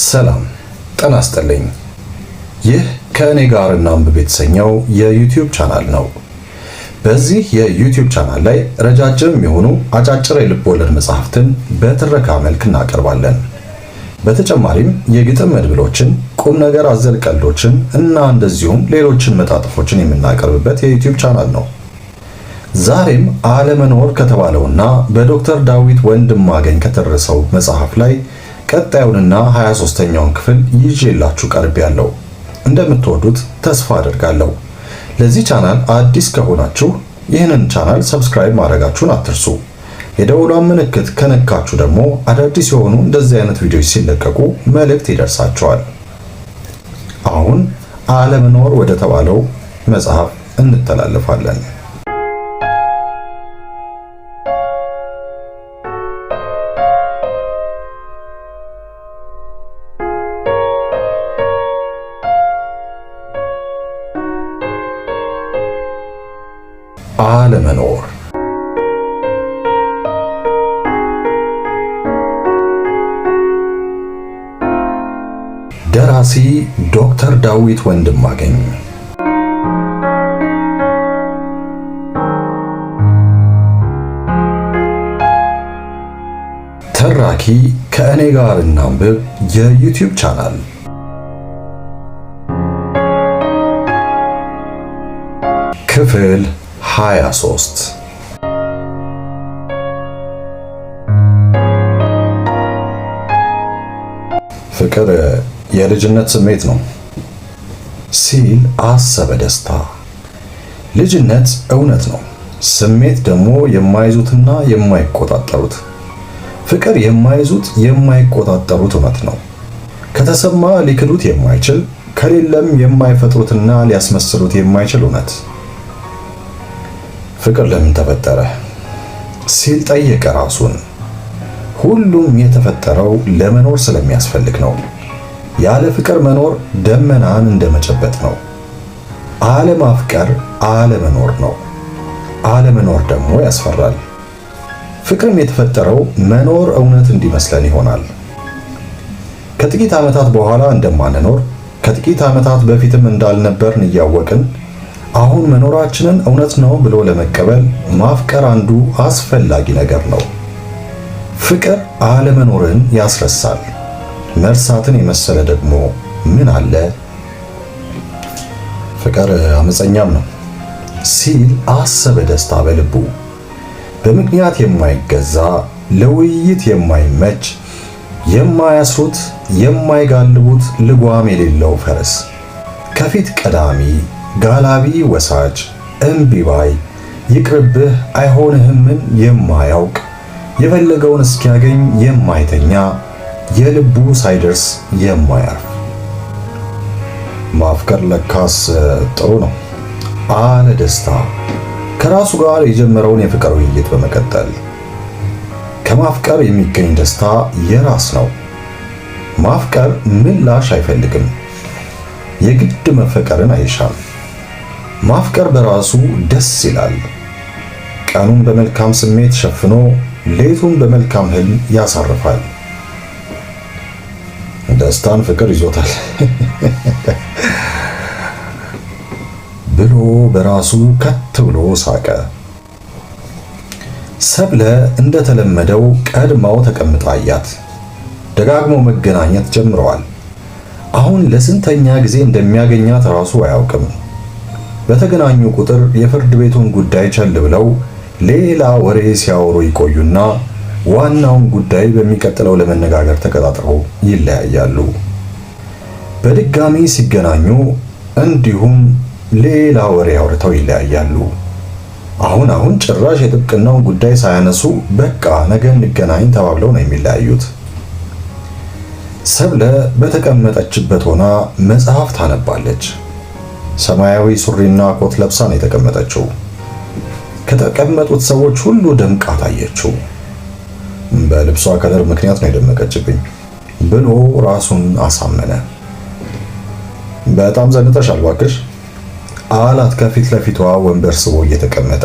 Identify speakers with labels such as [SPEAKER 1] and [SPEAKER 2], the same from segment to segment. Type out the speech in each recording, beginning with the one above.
[SPEAKER 1] ሰላም ጤና ይስጥልኝ። ይህ ከእኔ ጋር እናንብብ የተሰኘው የ YouTube channel ነው። በዚህ የ YouTube channel ላይ ረጃጅም የሆኑ አጫጭር የልብ ወለድ መጽሐፍትን በትረካ መልክ እናቀርባለን። በተጨማሪም የግጥም መድብሎችን፣ ቁም ነገር አዘል ቀልዶችን እና እንደዚሁም ሌሎችን መጣጥፎችን የምናቀርብበት የ YouTube channel ነው። ዛሬም አለመኖር ከተባለውና በዶክተር ዳዊት ወንድማገኝ ከተደረሰው መጽሐፍ ላይ ቀጣዩንና 23ኛውን ክፍል ይዤላችሁ ቀርቤያለሁ። እንደምትወዱት ተስፋ አደርጋለሁ። ለዚህ ቻናል አዲስ ከሆናችሁ ይህንን channel subscribe ማድረጋችሁን አትርሱ። የደወሏን ምልክት ከነካችሁ ደግሞ አዳዲስ የሆኑ እንደዚህ አይነት ቪዲዮዎች ሲለቀቁ መልእክት ይደርሳችኋል። አሁን አለመኖር ወደ ተባለው መጽሐፍ እንተላለፋለን። አለመኖር። ደራሲ ዶክተር ዳዊት ወንድማገኝ። ተራኪ ከእኔ ጋር እናንብብ የ YouTube channel። ክፍል 23። ፍቅር የልጅነት ስሜት ነው ሲል አሰበ ደስታ። ልጅነት እውነት ነው፣ ስሜት ደግሞ የማይዙትና የማይቆጣጠሩት። ፍቅር የማይዙት የማይቆጣጠሩት እውነት ነው። ከተሰማ ሊክዱት የማይችል፣ ከሌለም የማይፈጥሩትና ሊያስመስሉት የማይችል እውነት። ፍቅር ለምን ተፈጠረ ሲል ጠየቀ ራሱን። ሁሉም የተፈጠረው ለመኖር ስለሚያስፈልግ ነው። ያለ ፍቅር መኖር ደመናን እንደመጨበጥ ነው። አለማፍቀር አለመኖር ነው። አለመኖር ደግሞ ያስፈራል። ፍቅርም የተፈጠረው መኖር እውነት እንዲመስለን ይሆናል። ከጥቂት ዓመታት በኋላ እንደማንኖር፣ ከጥቂት ዓመታት በፊትም እንዳልነበርን እያወቅን አሁን መኖራችንን እውነት ነው ብሎ ለመቀበል ማፍቀር አንዱ አስፈላጊ ነገር ነው። ፍቅር አለመኖርን ያስረሳል። መርሳትን የመሰለ ደግሞ ምን አለ? ፍቅር አመፀኛም ነው ሲል አሰበ ደስታ በልቡ። በምክንያት የማይገዛ፣ ለውይይት የማይመች፣ የማያስሩት የማይጋልቡት ልጓም የሌለው ፈረስ፣ ከፊት ቀዳሚ ጋላቢ ወሳጅ፣ እምቢ ባይ፣ ይቅርብህ አይሆንህምን የማያውቅ፣ የፈለገውን እስኪያገኝ የማይተኛ፣ የልቡ ሳይደርስ የማያርፍ። ማፍቀር ለካስ ጥሩ ነው አለ ደስታ ከራሱ ጋር የጀመረውን የፍቅር ውይይት በመቀጠል። ከማፍቀር የሚገኝ ደስታ የራስ ነው። ማፍቀር ምላሽ አይፈልግም። የግድ መፈቀርን አይሻም። ማፍቀር በራሱ ደስ ይላል። ቀኑን በመልካም ስሜት ሸፍኖ ሌቱን በመልካም ህልም ያሳርፋል። ደስታን ፍቅር ይዞታል ብሎ በራሱ ከት ብሎ ሳቀ። ሰብለ እንደተለመደው ቀድማው ተቀምጣ አያት። ደጋግሞ መገናኘት ጀምረዋል። አሁን ለስንተኛ ጊዜ እንደሚያገኛት ራሱ አያውቅም። በተገናኙ ቁጥር የፍርድ ቤቱን ጉዳይ ቸል ብለው ሌላ ወሬ ሲያወሩ ይቆዩና ዋናውን ጉዳይ በሚቀጥለው ለመነጋገር ተቀጣጥረው ይለያያሉ። በድጋሚ ሲገናኙ እንዲሁም ሌላ ወሬ አውርተው ይለያያሉ። አሁን አሁን ጭራሽ የጥብቅናውን ጉዳይ ሳያነሱ በቃ ነገ እንገናኝ ተባብለው ነው የሚለያዩት። ሰብለ በተቀመጠችበት ሆና መጽሐፍ ታነባለች። ሰማያዊ ሱሪና ኮት ለብሳ ነው የተቀመጠችው። ከተቀመጡት ሰዎች ሁሉ ደምቃ ታየችው። በልብሷ color ምክንያት ነው የደመቀችብኝ ብሎ ራሱን አሳመነ። በጣም ዘንጠሻል ባክሽ አላት ከፊት ለፊቷ ወንበር ስቦ እየተቀመጠ።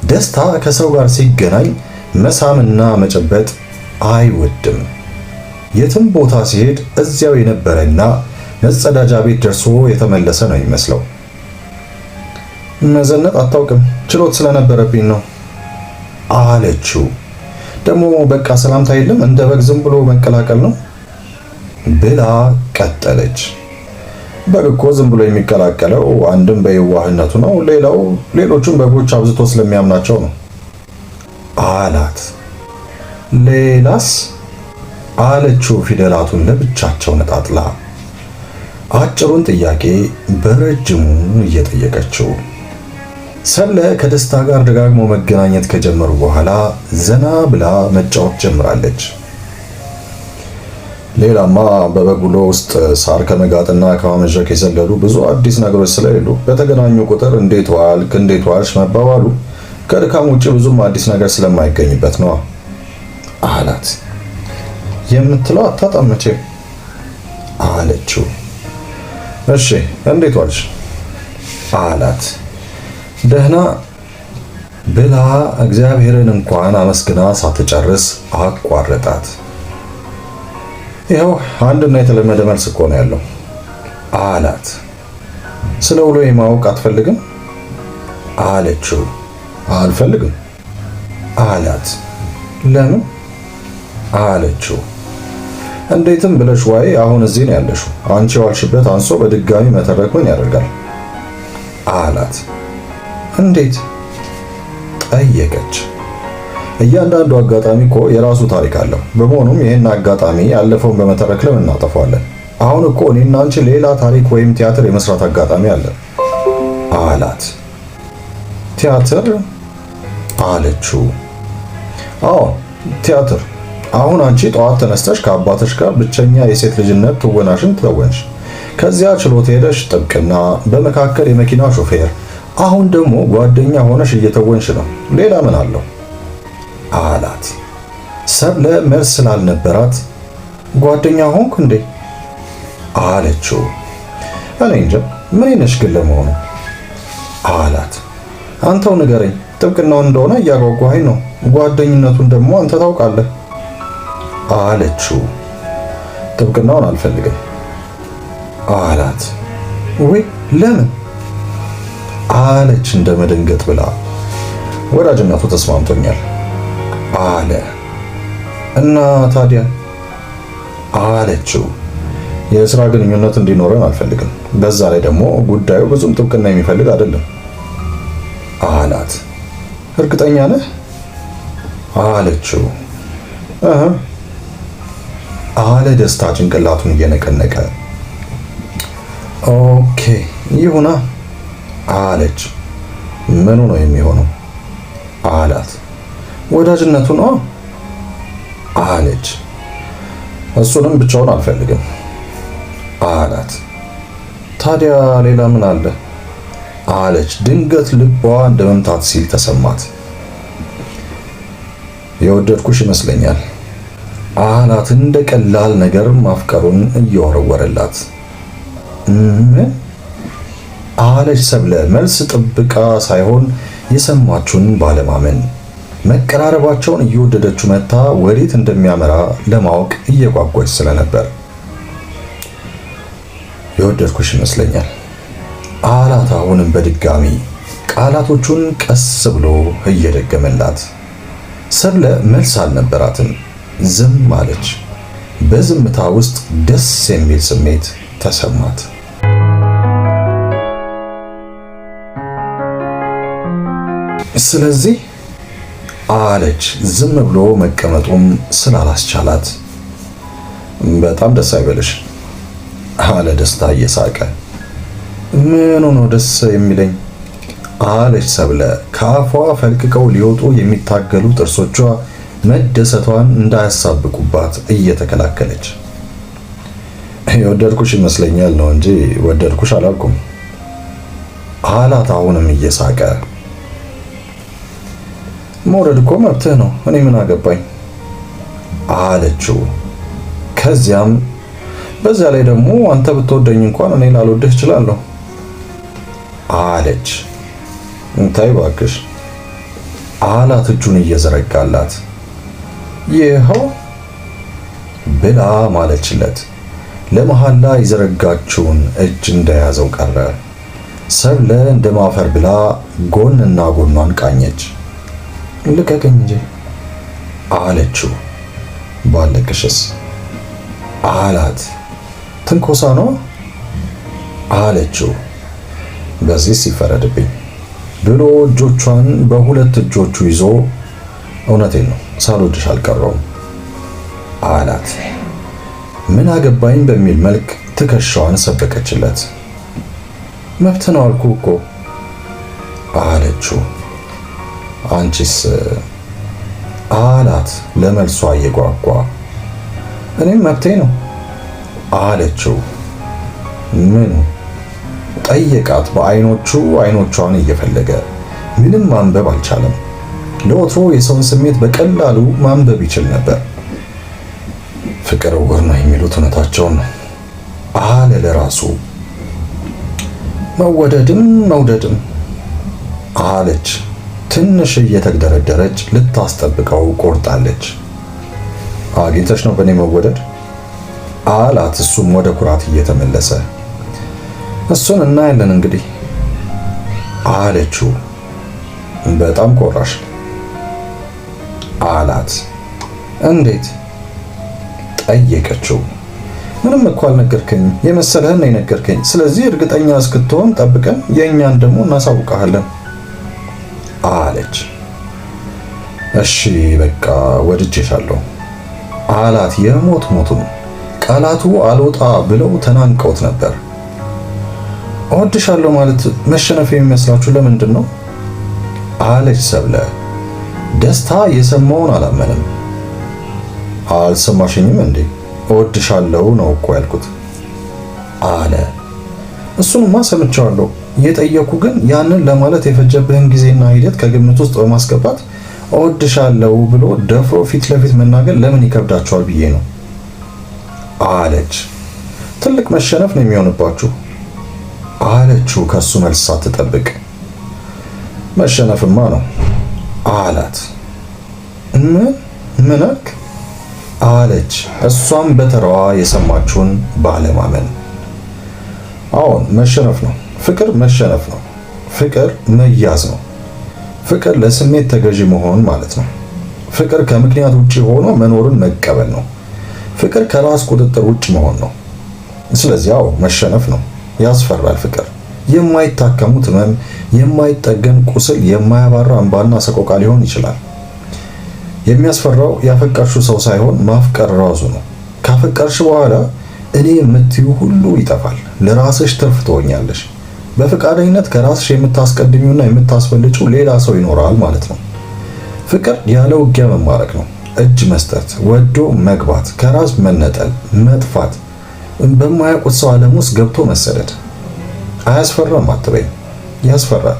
[SPEAKER 1] ደስታ ከሰው ጋር ሲገናኝ መሳምና መጨበጥ አይወድም። የትም ቦታ ሲሄድ እዚያው የነበረና መጸዳጃ ቤት ደርሶ የተመለሰ ነው የሚመስለው። መዘነጥ አታውቅም፣ ችሎት ስለነበረብኝ ነው አለችው። ደግሞ በቃ ሰላምታ የለም፣ እንደ በግ ዝም ብሎ መቀላቀል ነው ብላ ቀጠለች። በግ እኮ ዝም ብሎ የሚቀላቀለው አንድም በየዋህነቱ ነው፣ ሌላው ሌሎቹን በጎች አብዝቶ ስለሚያምናቸው ነው አላት። ሌላስ አለችው ፊደላቱን ለብቻቸው ነጣጥላ አጭሩን ጥያቄ በረጅሙ እየጠየቀችው። ሰብለ ከደስታ ጋር ደጋግሞ መገናኘት ከጀመሩ በኋላ ዘና ብላ መጫወት ጀምራለች። ሌላማ በበግ ውሎ ውስጥ ሳር ከመጋጥና ከማመዠክ የዘለሉ ብዙ አዲስ ነገሮች ስለሌሉ በተገናኙ ቁጥር እንዴት ዋልክ እንዴት ዋልሽ መባባሉ ከድካም ውጭ ብዙም አዲስ ነገር ስለማይገኝበት ነው አላት። የምትለው አታጣም መቼም አለችው። እሺ እንዴት ዋልሽ አላት። ደህና ብላ እግዚአብሔርን እንኳን አመስግና ሳትጨርስ አቋረጣት። ይኸው አንድና የተለመደ መልስ እኮ ነው ያለው አላት። ስለ ውሎዬ ማወቅ አትፈልግም አለችው። አልፈልግም አላት። ለምን አለችው። እንዴትም ብለሽ ዋይ አሁን እዚህ ነው ያለሽው። አንቺ የዋልሽበት አንሶ በድጋሚ መተረክ ምን ያደርጋል አላት። እንዴት ጠየቀች። እያንዳንዱ አጋጣሚ እኮ የራሱ ታሪክ አለው። በመሆኑም ይህን አጋጣሚ ያለፈውን በመተረክ ለምን እናጠፋዋለን? አሁን እኮ እኔና አንቺ ሌላ ታሪክ ወይም ቲያትር የመስራት አጋጣሚ አለን አላት። ቲያትር አለችው። አዎ ቲያትር። አሁን አንቺ ጠዋት ተነስተሽ ከአባትሽ ጋር ብቸኛ የሴት ልጅነት ትወናሽን ተወንሽ። ከዚያ ችሎት ሄደሽ ጥብቅና፣ በመካከል የመኪና ሾፌር፣ አሁን ደግሞ ጓደኛ ሆነሽ እየተወንሽ ነው። ሌላ ምን አለው አላት። ሰብለ መልስ ስላልነበራት ጓደኛ ሆንኩ እንዴ አለችው። እኔ እንጃ ምን ነሽ ግን ለመሆኑ አላት። አንተው ንገረኝ። ጥብቅናውን እንደሆነ እያጓጓኸኝ ነው። ጓደኝነቱን ደግሞ አንተ ታውቃለህ አለችው። ጥብቅናውን አልፈልግም አላት። ወይ ለምን አለች እንደ መደንገጥ ብላ። ወዳጅነቱ ተስማምቶኛል አለ። እና ታዲያ አለችው። የስራ ግንኙነት እንዲኖረን አልፈልግም። በዛ ላይ ደግሞ ጉዳዩ ብዙም ጥብቅና የሚፈልግ አይደለም አላት። እርግጠኛ ነህ አለችው። እህ አለ ደስታ ጭንቅላቱን እየነቀነቀ። Okay ይሁና አለች። ምኑ ነው የሚሆነው አላት። ወዳጅነቱ ነው አለች። እሱንም ብቻውን አልፈልግም አላት። ታዲያ ሌላ ምን አለ አለች። ድንገት ልቧ እንደ መምታት ሲል ተሰማት። የወደድኩሽ ይመስለኛል አላት። እንደ ቀላል ነገር ማፍቀሩን እየወረወረላት። ምን አለች ሰብለ መልስ ጥብቃ ሳይሆን የሰማችውን ባለማመን። መቀራረባቸውን እየወደደችው መታ ወዴት እንደሚያመራ ለማወቅ እየጓጓች ስለነበር የወደድኩሽ ይመስለኛል አላት። አሁንም በድጋሚ ቃላቶቹን ቀስ ብሎ እየደገመላት። ሰብለ መልስ አልነበራትም። ዝም አለች። በዝምታ ውስጥ ደስ የሚል ስሜት ተሰማት። ስለዚህ አለች፣ ዝም ብሎ መቀመጡም ስላላስቻላት። በጣም ደስ አይበልሽ አለ ደስታ እየሳቀ። ምኑ ነው ደስ የሚለኝ አለች ሰብለ ከአፏ ፈልቅቀው ሊወጡ የሚታገሉ ጥርሶቿ መደሰቷን እንዳያሳብቁባት እየተከላከለች። የወደድኩሽ ይመስለኛል ነው እንጂ ወደድኩሽ አላልኩም አላት አሁንም እየሳቀ። መውደድ እኮ መብትህ ነው፣ እኔ ምን አገባኝ አለችው። ከዚያም በዚያ ላይ ደግሞ አንተ ብትወደኝ እንኳን እኔ ላልወድህ እችላለሁ አለች። እንታይ እባክሽ አላት እጁን እየዘረጋላት። ይኸው ብላ ማለችለት። ለመሐላ የዘረጋችውን እጅ እንደያዘው ቀረ። ሰብለ እንደማፈር ብላ ጎንና ጎኗን ቃኘች። ልቀቀኝ እንጂ አለችው። ባለቅሽስ አላት። ትንኮሳ ነው አለችው። በዚህ ሲፈረድብኝ ብሎ እጆቿን በሁለት እጆቹ ይዞ እውነቴን ነው ሳልወድሽ አልቀረውም አላት። ምን አገባኝ በሚል መልክ ትከሻዋን ሰበቀችለት። መብት ነው አልኩ እኮ አለችው። አንቺስ አላት ለመልሷ እየጓጓ። እኔም መብቴ ነው አለችው። ምኑ ጠየቃት በአይኖቹ አይኖቿን እየፈለገ። ምንም ማንበብ አልቻለም። ለወትሮ የሰውን ስሜት በቀላሉ ማንበብ ይችል ነበር። ፍቅር እውር ነው የሚሉት እውነታቸውን ነው አለ ለራሱ። መወደድም መውደድም አለች። ትንሽ እየተግደረደረች ልታስጠብቀው ቆርጣለች። አግኝተሽ ነው በእኔ መወደድ አላት። እሱም ወደ ኩራት እየተመለሰ እሱን እናያለን እንግዲህ አለችው። በጣም ኮራሽ አላት። እንዴት ጠየቀችው። ምንም እኮ አልነገርከኝም፣ የመሰለህን ነው የነገርከኝ። ስለዚህ እርግጠኛ እስክትሆን ጠብቀን የእኛን ደግሞ እናሳውቅሃለን አለች። እሺ በቃ ወድጄሻለሁ አላት። የሞት ሞቱን ቃላቱ አልወጣ ብለው ተናንቀውት ነበር። እወድሻለሁ ማለት መሸነፍ የሚመስላችሁ ለምንድን ነው? አለች ሰብለ። ደስታ የሰማውን አላመንም። አልሰማሽኝም እንዴ? እወድሻለሁ ነው እኮ ያልኩት አለ። እሱንማ ሰምቼዋለሁ። የጠየኩ ግን ያንን ለማለት የፈጀብህን ጊዜና ሂደት ከግምት ውስጥ በማስገባት እወድሻለሁ ብሎ ደፍሮ ፊት ለፊት መናገር ለምን ይከብዳቸዋል ብዬ ነው አለች። ትልቅ መሸነፍ ነው የሚሆንባችሁ አለችው ከሱ መልስ ሳትጠብቅ። መሸነፍማ ነው አላት። ምን ምን አልክ አለች። እሷም በተራዋ የሰማችውን ባለማመን። አዎን መሸነፍ ነው። ፍቅር መሸነፍ ነው። ፍቅር መያዝ ነው። ፍቅር ለስሜት ተገዢ መሆን ማለት ነው። ፍቅር ከምክንያት ውጪ ሆኖ መኖርን መቀበል ነው። ፍቅር ከራስ ቁጥጥር ውጭ መሆን ነው። ስለዚህ አዎ መሸነፍ ነው። ያስፈራል። ፍቅር የማይታከሙት ህመም፣ የማይጠገን ቁስል፣ የማያባራ እንባና ሰቆቃ ሊሆን ይችላል። የሚያስፈራው ያፈቀርሽው ሰው ሳይሆን ማፍቀር ራሱ ነው። ካፈቀርሽ በኋላ እኔ የምትዩ ሁሉ ይጠፋል። ለራስሽ ትርፍ ትሆኛለሽ። በፈቃደኝነት ከራስሽ የምታስቀድሚውና የምታስበልጪው ሌላ ሰው ይኖራል ማለት ነው። ፍቅር ያለ ውጊያ መማረክ ነው። እጅ መስጠት፣ ወዶ መግባት፣ ከራስ መነጠል፣ መጥፋት፣ በማያውቁት ሰው ዓለም ውስጥ ገብቶ መሰደድ። አያስፈራም አትበይ፣ ያስፈራል።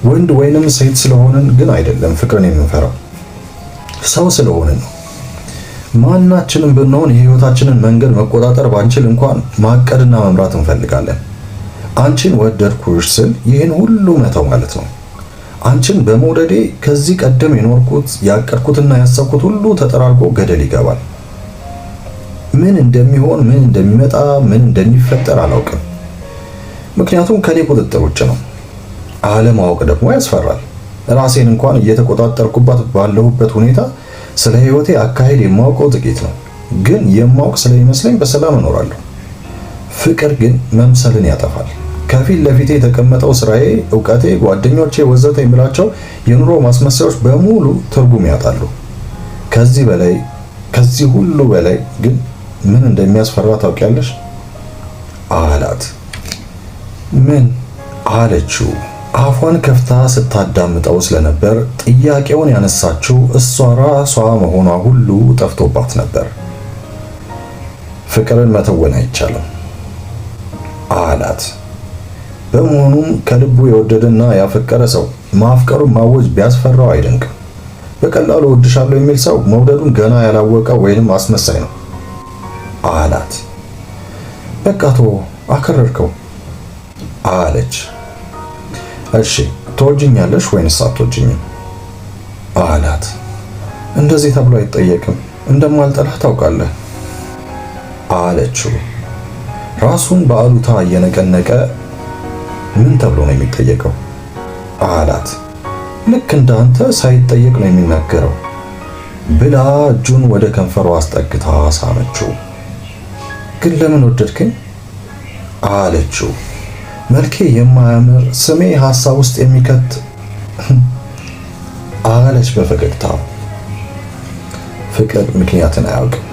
[SPEAKER 1] ወንድ ወይንም ሴት ስለሆንን ግን አይደለም ፍቅርን የምንፈራው፣ ሰው ስለሆንን ነው። ማናችንም ብንሆን የህይወታችንን መንገድ መቆጣጠር ባንችል እንኳን ማቀድና መምራት እንፈልጋለን። አንቺን ወደድኩሽ ስል ይህን ሁሉ መተው ማለት ነው። አንቺን በመውደዴ ከዚህ ቀደም የኖርኩት ያቀድኩትና ያሰብኩት ሁሉ ተጠራርጎ ገደል ይገባል። ምን እንደሚሆን፣ ምን እንደሚመጣ፣ ምን እንደሚፈጠር አላውቅም። ምክንያቱም ከኔ ቁጥጥር ውጭ ነው። አለማወቅ ደግሞ ያስፈራል። ራሴን እንኳን እየተቆጣጠርኩባት ባለሁበት ሁኔታ ስለ ህይወቴ አካሄድ የማውቀው ጥቂት ነው። ግን የማውቅ ስለሚመስለኝ በሰላም እኖራለሁ። ፍቅር ግን መምሰልን ያጠፋል። ከፊት ለፊቴ የተቀመጠው ስራዬ፣ እውቀቴ፣ ጓደኞቼ ወዘተ የምላቸው የኑሮ ማስመሰያዎች በሙሉ ትርጉም ያጣሉ። ከዚህ በላይ ከዚህ ሁሉ በላይ ግን ምን እንደሚያስፈራ ታውቂያለሽ? አላት። ምን አለችው? አፏን ከፍታ ስታዳምጠው ስለነበር ጥያቄውን ያነሳችው እሷ ራሷ መሆኗ ሁሉ ጠፍቶባት ነበር። ፍቅርን መተወን አይቻልም አላት። በመሆኑም ከልቡ የወደደና ያፈቀረ ሰው ማፍቀሩን ማወጅ ቢያስፈራው አይደንቅም። በቀላሉ እወድሻለሁ የሚል ሰው መውደዱን ገና ያላወቀ ወይንም አስመሳይ ነው አላት። በቃ ተወው፣ አከረርከው አለች። እሺ ትወጂኛለሽ ወይንስ አትወጂኝም አላት። እንደዚህ ተብሎ አይጠየቅም። እንደማልጠላህ ታውቃለህ አለችው። ራሱን በአሉታ እየነቀነቀ ምን ተብሎ ነው የሚጠየቀው አላት። ልክ እንዳንተ ሳይጠየቅ ነው የሚናገረው ብላ እጁን ወደ ከንፈሯ አስጠግታ ሳመችው። ግን ለምን ወደድክኝ አለችው። መልኬ የማያምር፣ ስሜ ሐሳብ ውስጥ የሚከት አለች በፈገግታ። ፍቅር ምክንያትን አያውቅም።